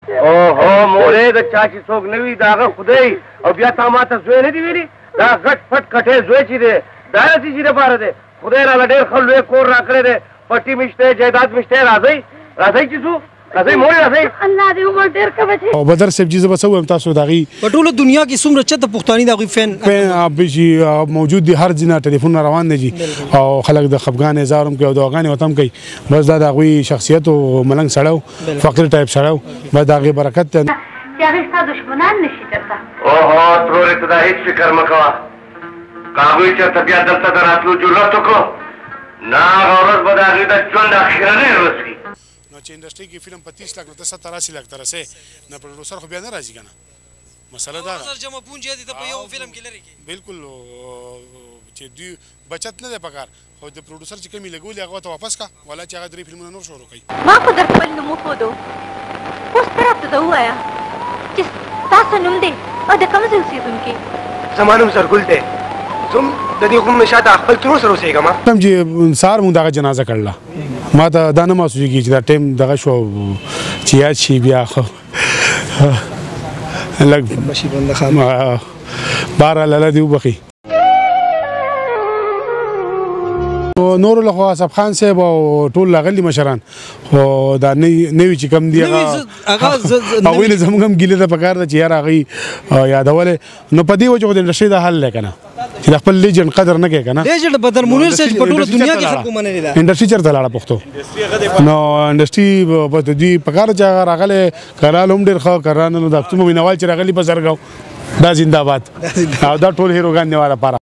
اوهو مورې د چا چې څوک نه وي د هغه خدای، او بیا تا ماته زوی نه دی ویلي؟ دا غټ پټ کټی زوی چې دی دا څه شي دپاره دی؟ خدای راله ډېر ښه لوی کور راکړی دی، پټي مې شته، جایداد مې شته. راځئ راځئ چې ځو، راځئ مورې راځئ. الله دې عمر ډېر کړه بچي. او بدر صاحب جی زه به څه ووایم تاسو د هغې په ټوله دنیا کې څومره چته پښتاني د هغوی فین جی موجود دي، هر ځای نه ټلیفون روان دي جی، او خلک د خفګان اظهار هم کوي او دعاګانې ورته هم کوي. بس دا د هغوی شخصیت او ملنګ سړی و، فقیر ټایپ سړی و، بس د هغې برکت دی چې هغوی ستا دښمنان نه شي چېرته. اوهو ترورې ته دا هېڅ فکر مه کوه، که هغوی چېرته بیا دلته د راتلو جرأت وکړو نه هغه ورځ به د هغوی د ژوند اخرنۍ ورځ وي. نو چې انډسټري کې فلم په 30 لاک نو ته 70 80 لاک ته رسې، نه پروډوسر خو بیا نه راځي که نه. مسله دا ده جمع پونجي دي ته په یو فلم کې لري کې بالکل چې دوی بچت نه دی پکار، خو د پروډوسر چې کمی لګولي هغه ته واپس کا، ولا چې هغه 3 فلمونه نور شروع کوي. ما خو در خپل نوم وښودو، اوس ته راته دا ووایه چې ستا څه نوم دی او د کوم ځای اوسېدونکی؟ زما نوم زرګل دی، زه هم د دې غرونو شاته خپل ترور سره اوسېږم. کوم چې سهار مونږ دغه جنازه کړله، ما ته دا نه محسوسېږي چې دا ټایم دغه شو چې یاد شي بیا خو لږ بهرحال الله دې وبخښي. نورو له خو اصف خان صاحب او ټول راغلي مشران، خو دا نوي چې کوم دي هغه هغوی نه زموږ هم ګیله ده پکار ده چې یاره هغوی یادولی. نو په دې وجه خو د انډسټري دا حل دی که نه، چې د خپل لیجنډ قدر نه کوي که نه. لیجنډ بدر منیر صاحب په ټوله دنیا کې خلکو منلې ده. انډسټري چېرته لاړه پښتو؟ نو انډسټري به د دوی پکار چې هغه راغلی کرال هم ډېر ښه کران، نو د څومره مینهوال چې راغلي په زرګاو، دا زنده باد او دا ټول هیروګان دی لپاره.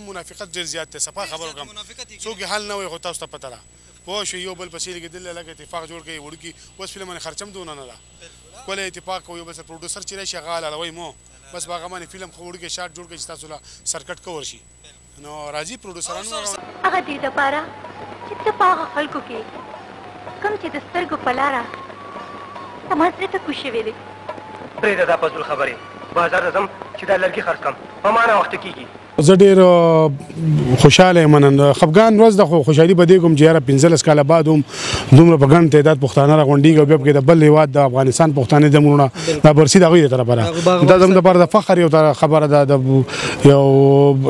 منافقت ډېر زیات دی، صفا خبر وکړم، څوک یې حل نه وایي خو تاسو ته پته ده، پوه شئ. یو بل پسې لګېدلی لږ اتفاق جوړ کړئ وړوکي، اوس فلم باندې خرچه هم دونه نه ده، ښکلی اتفاق کوو، یو بل سره پروډوسر چې راشي هغه حلالوئ مو، بس په هغه باندې فلم ښه وړوکی شاټ جوړ کړئ چې تاسو له سرکټ ښه ورشي. نو راځي پروډوسرانو هغه دې دپاره چې ته په هغه خلکو کې کوم چې د سترګو په لاره زما زړه ته کوز شوی دی. پرېږده دا فضول خبرې، بازار ته ځم چې دا لرګي خرڅ کړم، په ما ناوخته کېږي. زه ډېر خوشحاله یم نن، خفګان ورځ ده خو خوشحالي به دې کوم چې یاره 15 کاله بعد هم دومره په ګڼ تعداد پښتانه راغونډېږي او بیا پکې د بل هېواد د افغانستان پښتانه د وروڼه دا برسي د هغوی د طرفه ده، دا زموږ دپاره د فخر یو خبره ده، د یو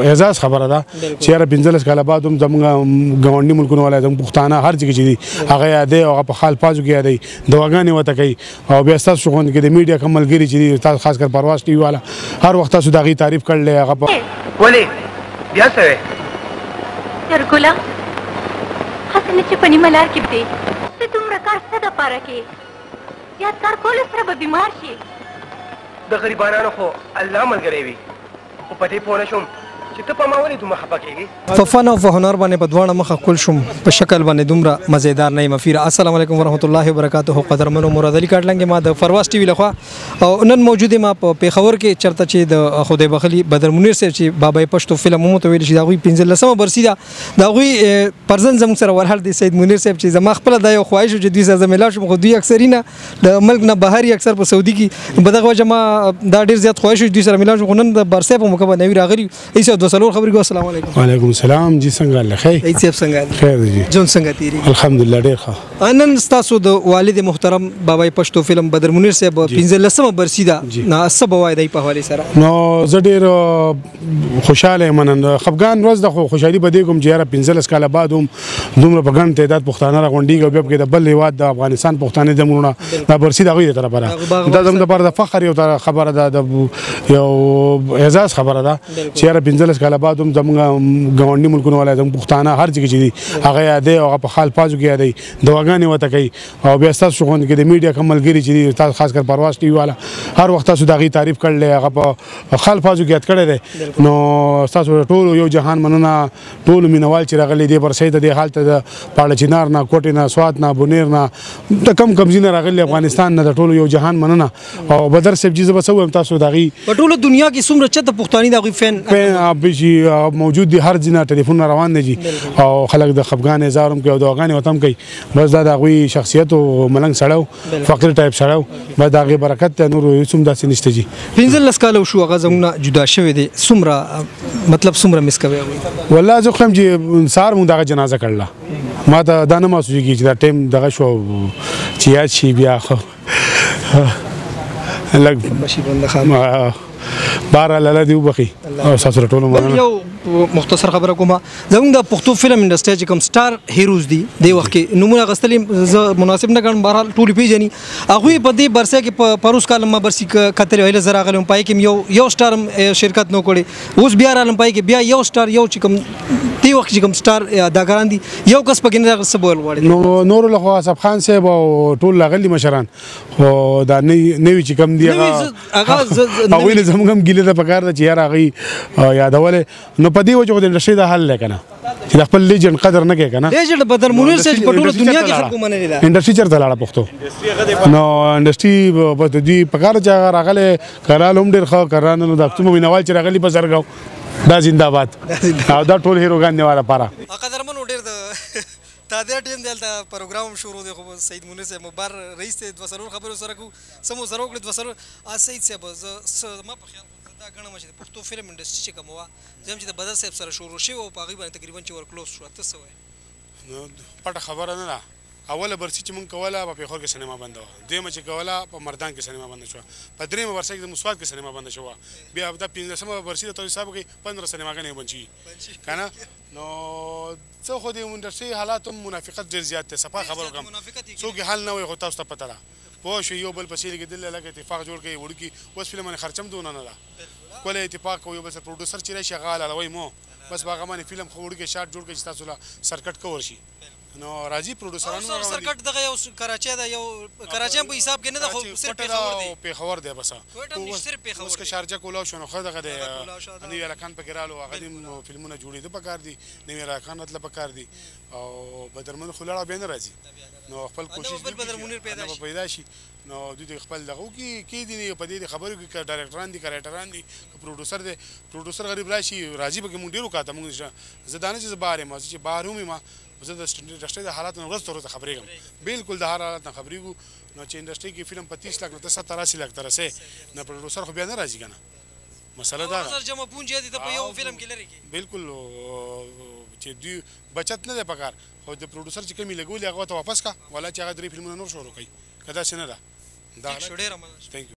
اعزاز خبره ده چې یاره 15 کاله بعد هم زموږ ګاونډي ملکونو والا زموږ پښتانه هر ځای کې چې دي هغه یادوي او هغه په ښه الفاظو کې یادوي، دعاګانې ورته کوي. او بیا ستاسو غوندې کې د میډیا کوم ملګري چې دي، تاسو خاص کر پرواز ټي وي والا هر وخت تاسو د هغوی تعریف کړلی هغه په ولې بیا څه وې؟ زرګله هسې نه چې په نیمه لار کې دی، ته دومره کار څه دپاره کوې؟ زیات کار کولو سره به بیمار شي. د غریبانانو خو الله ملګری وي، خو په دې پوه نه شوم چې ته په ما ولې دومره خفه کېږې؟ په فن او په هنر باندې په دواړه مخه ښکل شوم، په شکل باندې دومره مزیدار نه یم. افیره السلام علیکم ورحمت الله وبرکاته. قدرمنو مراد علي کاټلنګ ما د فرواز ټي وي لخوا او نن موجود ما په پېښور کې چرته چې د خدای بخښلي بدر منیر صاحب چې بابای پښتو فلم هم ته ویل شي د هغوی 15مه برسي ده، د هغوی پرځن زموږ سره ولاړ دی سید منیر صاحب چې زما خپله دا یو خواهش و چې دوی سره زه میلاو شم، خو دوی اکثرینه د ملک نه بهر یې، اکثر په سعودي کې، په دغه وجه ما دا ډېر زیات خواهش و چې دوی سره میلاو شم، خو نن د برسۍ په موقع باندې هغوی راغلي. هیڅ دوه څلور خبرې کوو. السلام علیکم. وعلیکم السلام جی، څنګه الله خیر؟ سید صاحب څنګه دی؟ خیر دی جی. ژوند څنګه تیریږي؟ الحمدلله ډېر ښه. نن ستاسو د والد محترم بابای پښتو فلم بدر منیر صاحب 15مه برسي ده، څه به وایې د په حوالې سره؟ نو زه ډېر خوشحاله یم نن، خفګان ورځ ده خو خوشحالي به دې کوم چې یاره 15 کاله بعد هم دومره په ګڼ تعداد پښتانه راغونډېږي او بیا پکې د بل هېواد د افغانستان پښتانه د وروڼه دا برسي د هغوی د طرفه ده، دا زموږ دپاره د فخر یو خبره ده، د یو اعزاز خبره ده چې یاره 15 کاله بعد هم زموږ ګاونډي ملکونو والا زموږ پښتانه هر ځای کې چې دي هغه یادوي او هغه په ښه الفاظو کې یادوي، دعاګانې ورته کوي. او بیا ستاسو غوندې کې د میډیا کوم ملګري چې دي، تاسو خاص کر پرواز ټي وي والا هر وخت تاسو د هغوی تعریف کړلی، هغه په ښه الفاظو کې یاد کړی دی. نو ستاسو ټولو یو جهان مننه، ټولو مینهوال چې راغلي دې برسۍ ته، دې حال ته د پاړه چنار نه، کوټې نه، سوات نه، بونیر نه، د کم کم ځای نه راغلي افغانستان نه، د ټولو یو جهان مننه. او بدر صاحب جی زه به څه ووایم تاسو د هغوی په ټوله دنیا کې څومره چته پښتاني د هغوی فین جی موجود دي، هر ځای نه ټلیفون روان دي جی، او خلک د خفګان اظهار هم کوي او دعاګانې ورته هم کوي. بس دا د هغوی شخصیت او ملنګ سړی و، فقیر ټایپ سړی و، بس د هغې برکت دی، نور هېڅ هم داسې نشته جی. 15 کاله وشو هغه زموږ نه جدا شوی دی، څومره مطلب څومره مس کوي هغوی؟ والله زه خو وایم چې سهار مونږ دغه جنازه کړله، ما ته دا نه محسوسېږي چې دا ټایم دغه شو چې یاد شي بیا خو لږ بهرحال الله دې وبخښي او ستاسو له ټولو مننه. یو مختصر خبره کوم، زموږ د پښتو فلم انډسټري چې کوم سټار هیروز دي دې وخت کې نمونه غستلې زه مناسب نه ګڼم، بهرحال ټول پیژني هغوی په دې برسه کې په پروس کال ما برسي کتلې ویل زه راغلم پای کې یو یو سټار شرکت نو کړی، اوس بیا رالم پای کې بیا یو سټار یو چې کوم دې وخت چې کوم سټار اداکاران دي یو کس پکې نه راغلی، څه بول غواړي؟ نو نورو له خو اصف خان صاحب او ټول راغلي مشران، خو دا نوي چې کوم دي هغه هغوی له زموږ هم ګیله ده پکار ده چې یاره هغوی یادولی. نو په دې وجه خو د انډسټري دا حل دی که نه چې د خپل لیجنډ قدر نه کوي که نه. لیجنډ بدر منیر صاحب په ټوله دنیا کې خلکو منلې ده. انډسټري چېرته لاړه پښتو؟ نو انډسټري بس د دوی پکار چې هغه راغلی کرال هم ډېر ښه کران، نو د څومره مینهوال چې راغلي په زرګاو دا زنده‌باد او دا ټول هیروګان دی لپاره. قدرمنو ډېر د تادیا ټیم دی، هلته پروګرام هم شروع دی، خو سعید منیر صاحب مبار رئیس دی، دوه څلور خبرې سره کوو، څه مو سره وکړې دوه څلور. سعید صاحب زما په خیال دا ګڼم چې د پښتو فلم انډسټري چې کومه وه زه هم چې د بدر صاحب سره شروع شوې او په هغوی باندې تقریبا چې ورکلوز شوه، ته څه وایې؟ نو پټه خبره نه ده، اوله برسي چې مونږ کوله په پېښور کې سینما بنده وه، دویمه چې کوله په مردان کې سینما بنده شوه، په درېیمه برسه کې د مسواد کې سینما بنده شوه، بیا دا پنځلسمه برسي د تاسو حساب وکړئ 15 سینماګانې بند شي که نه. نو څه خو د انډسټري حالات هم منافقت ډېر زیات دی، صفا خبره وکړم څوک یې حل نه وایي، خو تاسو ته پته ده پوه شئ، یو بل پسې لګېدلی لږ اتفاق جوړ کړئ وړوکي. اوس فلم باندې خرچه هم دونه نه ده، ښکلی اتفاق کوو، یو بل سره پروډیوسر چې راشي هغه حلالوئ مو، بس په هغه باندې فلم ښه وړوکی شاټ جوړ کړئ چې تاسو له سرکټ ښه ورشي. نو راځي پروډیوسرانو سرکټ دغه یو کراچۍ ده، یو کراچۍ هم په حساب کې نه ده، خو صرف پېښور دی، پېښور دی بس، کوټه هم نشته، صرف پېښور اوس که شارجه کولاو شو نو ښه دغه دی، نوي هلکان پکې رالو، هغه دې فلمونه جوړېده پکار دي، نوي هلکان راتله پکار دي، او بدرمن خو لاړه بیا نه راځي، نو خپل کوشش به پیدا شي. نو دوی دې خپل دغه وکړي، کېدي په دې خبرو کې که ډایرکټران دي که رایټران دي که پروډیوسر دی، پروډیوسر غریب راشي راځي پکې مونږ ډېر وکاته. مونږ زه دا نه چې زه بهر یم، زه چې بهر هم یم، زه د انډسټري د حالاتو نه ورځ تر ورځې خبرېږم، بالکل د هر حالت نه خبرېږو. نو چې انډسټري کې فلم په 30 لاک نه ته 87 لاک ته رسې، نو پروډیوسر خو بیا نه راځي که نه، مسله دا ده. جمع پونجي دي ته په یو فلم کې لري کې بالکل چې دوی بچت نه دی پکار، خو د پروډیوسر چې کمې لګولي هغه ته واپس کا، ولا چې هغه 3 فلمونه نور شروع کوي، که داسې نه ده. ډېره مننه. Thank you.